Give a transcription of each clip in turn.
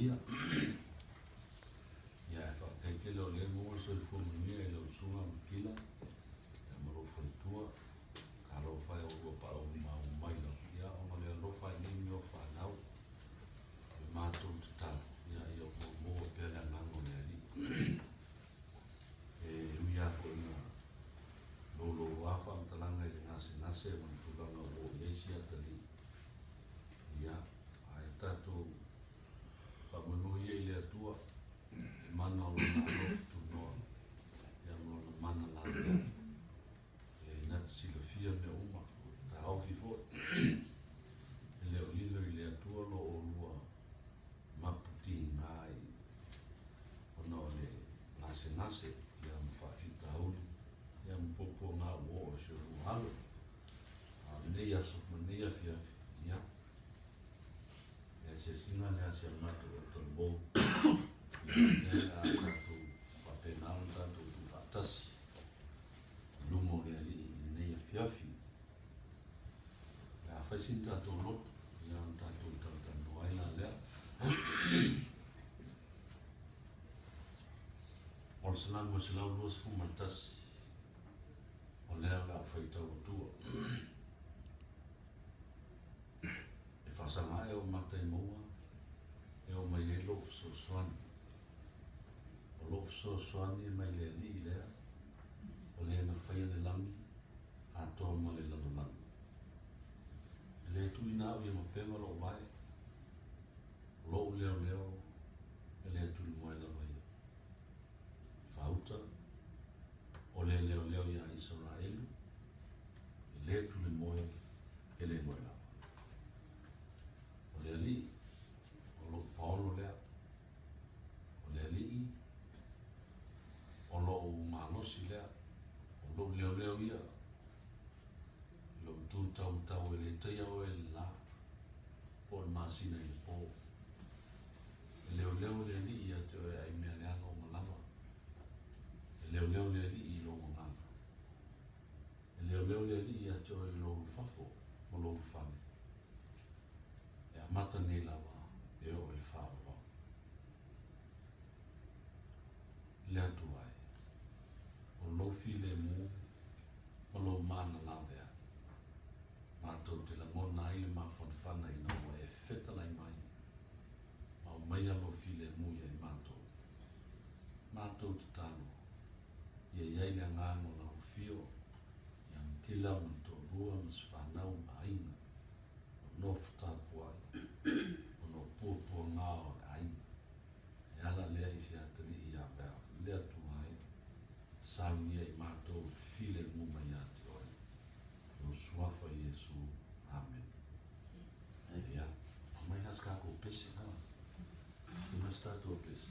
manuia. Ia, ae faafetai tele o lea e maua le soifua manuia i lau Susuga Mutila, ia ma lou faletua. Talofa e o oulua paau maua mai lava, ia ona o le alofa i nei mea o fanau. O le matou tatalo, ia ia oulua maua pea le agaga o le Alii. E ui lava foi ina louloua faamatalaga i le gasegase ma le tulaga ua oo i ai si atalii, ia, ae tatou faamoemoe ia i le Atua, le mana o Lona alofa tunoa, ia ma Lona mana lavea. E na te silafia mea uma, taofi foi, e le o lilo i le Atua lo oulua mapu tiga i ona o le gasegase ia ma faafitauli ia ma puapuaga ua oo i si olua alo. A o lenei aso ma lenei afiafi, ia, le asiasiga lea a si a matou o talavou, ia, lea o le a tatou faapena ona tatou tuufaatasi i luma o le Alii i lenei afiafi. O le a fai sina tatou lotu, ia ona tatou talatalanoa ai la lea. O le Salamo 121, o lea o le a ou faitau atua. E faasaga ae ou mata i mauga, e oo mai ai lou fesoasoani. O lou fesoasoani e mai le Alii lea, o le na faia le lagi atoa ma le lalolagi. E le tuuina au ia mapeva lou vae, o lou leoleo e le tulimoe lava ia. Faauta, o le leoleo iā Isaraelu, e le tulimoe, e le moe lava. O le Alii, o lou paolo lea, o le Alii, o lou malosi lea, o lou leoleo ia, i lou tu taumatau e le taia oe i le la, po o le masina i le po. E leoleo le Alii ia te oe ai mea leaga uma lava. E leoleo le Alii i lou agaga. E leoleo le Alii ia te oe i lou ulufafo ma lou ulufale. E amata nei lava e oo i le faavavau. Le Atua e, o lou filemu ma lou mana lavea, matou te lagona ai le mafanafana ina ua e fetalai mai ma aumaia lou filemu ia i matou. Matou tatalo, ia i ai le agaga o lau afio ia Mutila ma le toalua ma se fanau ma aiga o nofo tapuai ona o puapuaga o le aiga. E ala lea i se atalii ia Val, le Atua e, saunia i matou le filemu mai ia te oe. I lou Suafa Iesu. Amene. Ia, aumai la se tatou pese, ha? Fai mai se tatou pese.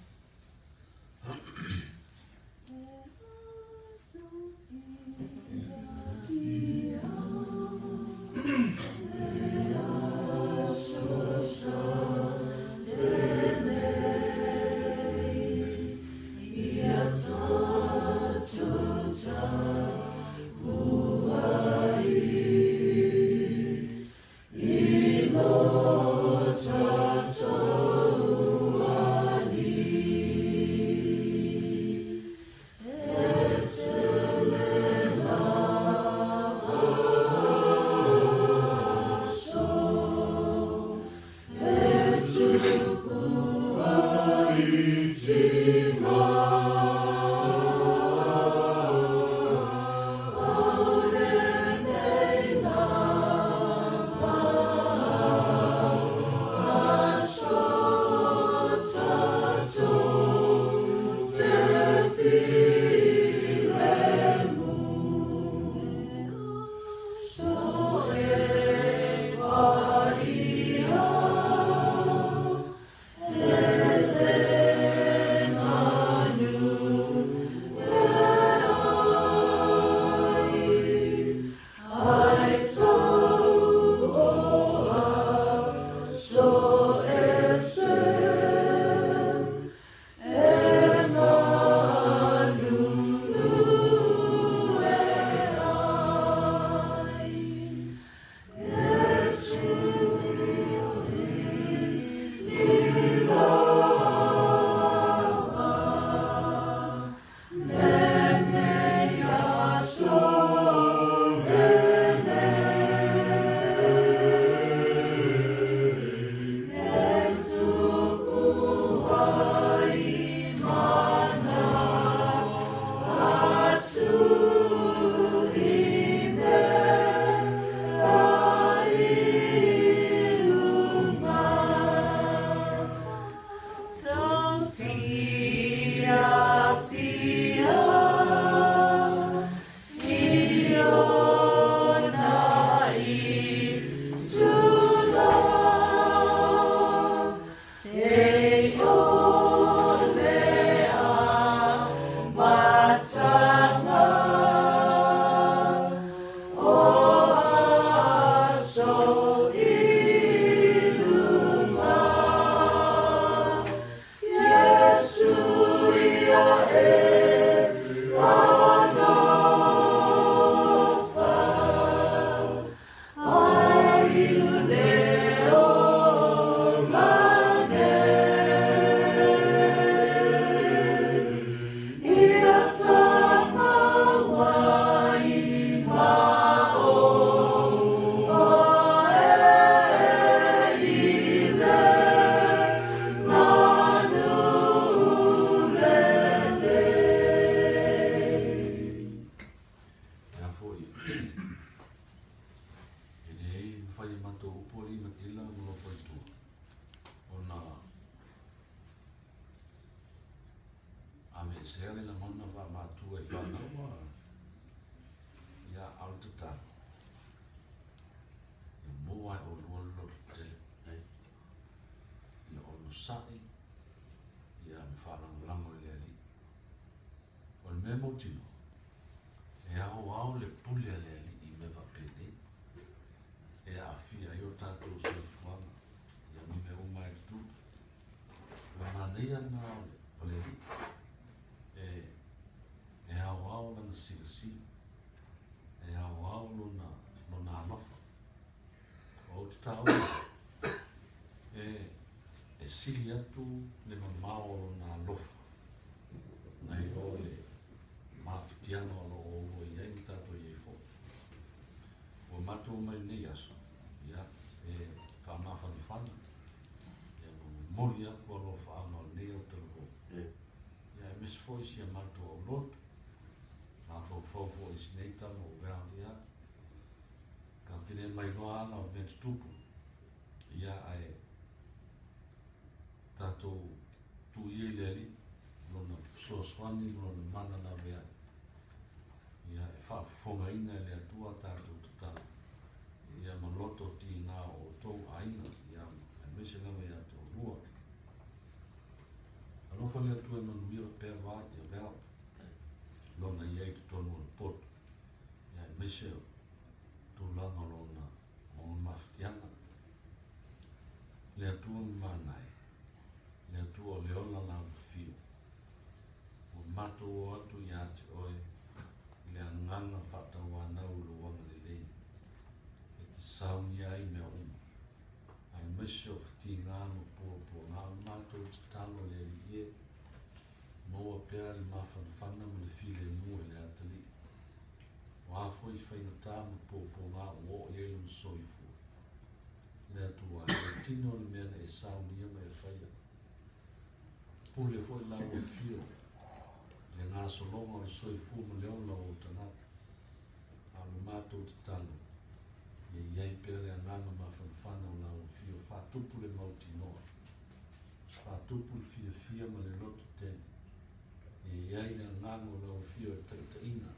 Sea le lagona faamatua i fanau ia ao le tatalo ia maua ai olua le loto tele ia onosa'i ia ma faalagolago i le Alii. O le mea mautinoa e aoao le pule a le Alii i mea faapenei e aafia ai o tatou soifuaga ia ma mea uma e tutupu. O le manaia lena o le Alii e aoao lana silasila, e aoao lona alofa. O te taua e sili atu le mamao o lona alofa nai lo le mafatiaga o loo ua i ai ma tatou i ai foi. Ua matou mai lenei aso, ia, e faamafanafana, ia, ma momoli atu alofaaga o lenei autalavou. Ia, aemaise foi si a matou aulotu, mafaufau foi i sinei tama o vea, ia, tatou te le mailoa ala o mea tutupu, ia, ae tatou tuuia i le Alii, lona fesoasoani ma lona mana lavea ai. Ia, e faafofogaina e le Atua tatou tatalo, ia ma loto tiga o outou aiga, ia, aemaise lava ia te oulua. Alofa le Atua e manuia pea vai ia vea, lona ia i totonu o le poto, ia, aemaise o tulaga o lona mafatiaga. Le Atua mamana e, le Atua o le ola laufio, ua matou o atu ia te oe i le agaga faatauanau i lou agalelei, e te saunia ai mea uma, aemaise o fatiga ma puapuaga o matou tatalo le Alii e, maua pea le mafanafana ma le filemu e le atalii. O a foi faigata ma puapuaga ua oo i ai lona soifua. Le Atua, e tino le mea na e saunia ma e faia. Pule foi lau afio, le gasologa o le soifua ma le ola o tagata. A o le matou tatalo, ia i ai pea le agaga mafanafana o lau afio, faatupu le mautinoa, faatupu le fiafia ma le loto tele. Ia i ai le agaga o lau afio e taitaiina,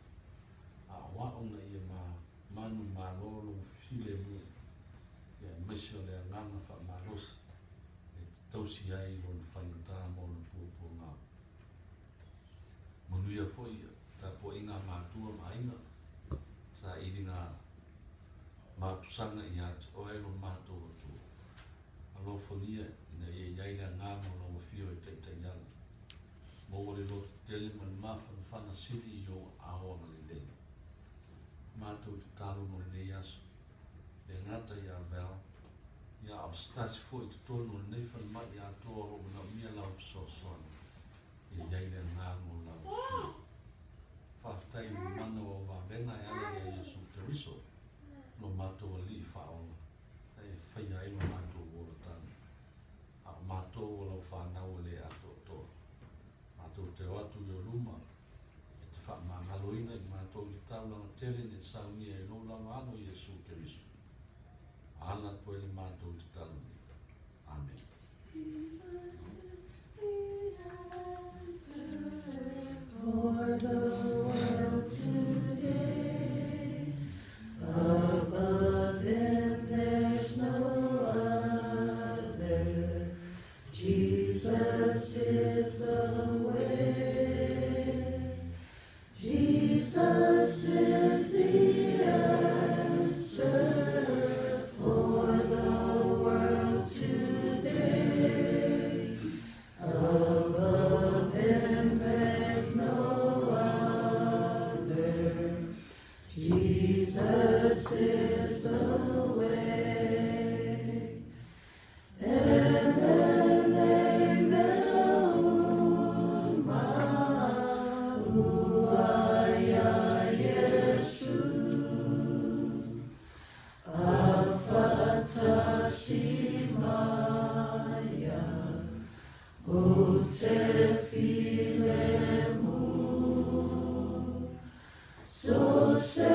a o au na ia manu malo lou filemu, ia aemaise o le agaga faamalosi e te tausi ai lona faigata ma ona puapuaga. Manuia foi tapuaiga a matua ma aiga, sailiga mapusaga ia te oe lo matou Atua. Alofagia ina ia i ai le agaga o lau afio e taitaiala. Maua le loto tele ma le mafanafana sili i ou aao agalelei. Matou tatalo mo lenei aso, le gata ia Val, ia ao se tasi foi i totonu o lenei falemai atoa o loo manaomia lau fesoasoani, ia i ai le agaga o lau afio. Faafetai i le mana o au vavega e ala ia Iesu Keriso, lo matou Alii faaola, e faia ai lo matou olataga. A o matou o lau fanau e le atoatoa. Matou te o atu i o luma, e te faamagaloina i matou i le taulaga tele na e saunia e lou lava alo Iesu Keriso. Ala atu ai le matou tatalo nei. Amen. Jesus is the answer for the world today. Above him there's no other. Jesus is the way. Jesus is the answer. Faatasi maia o te filemu. So se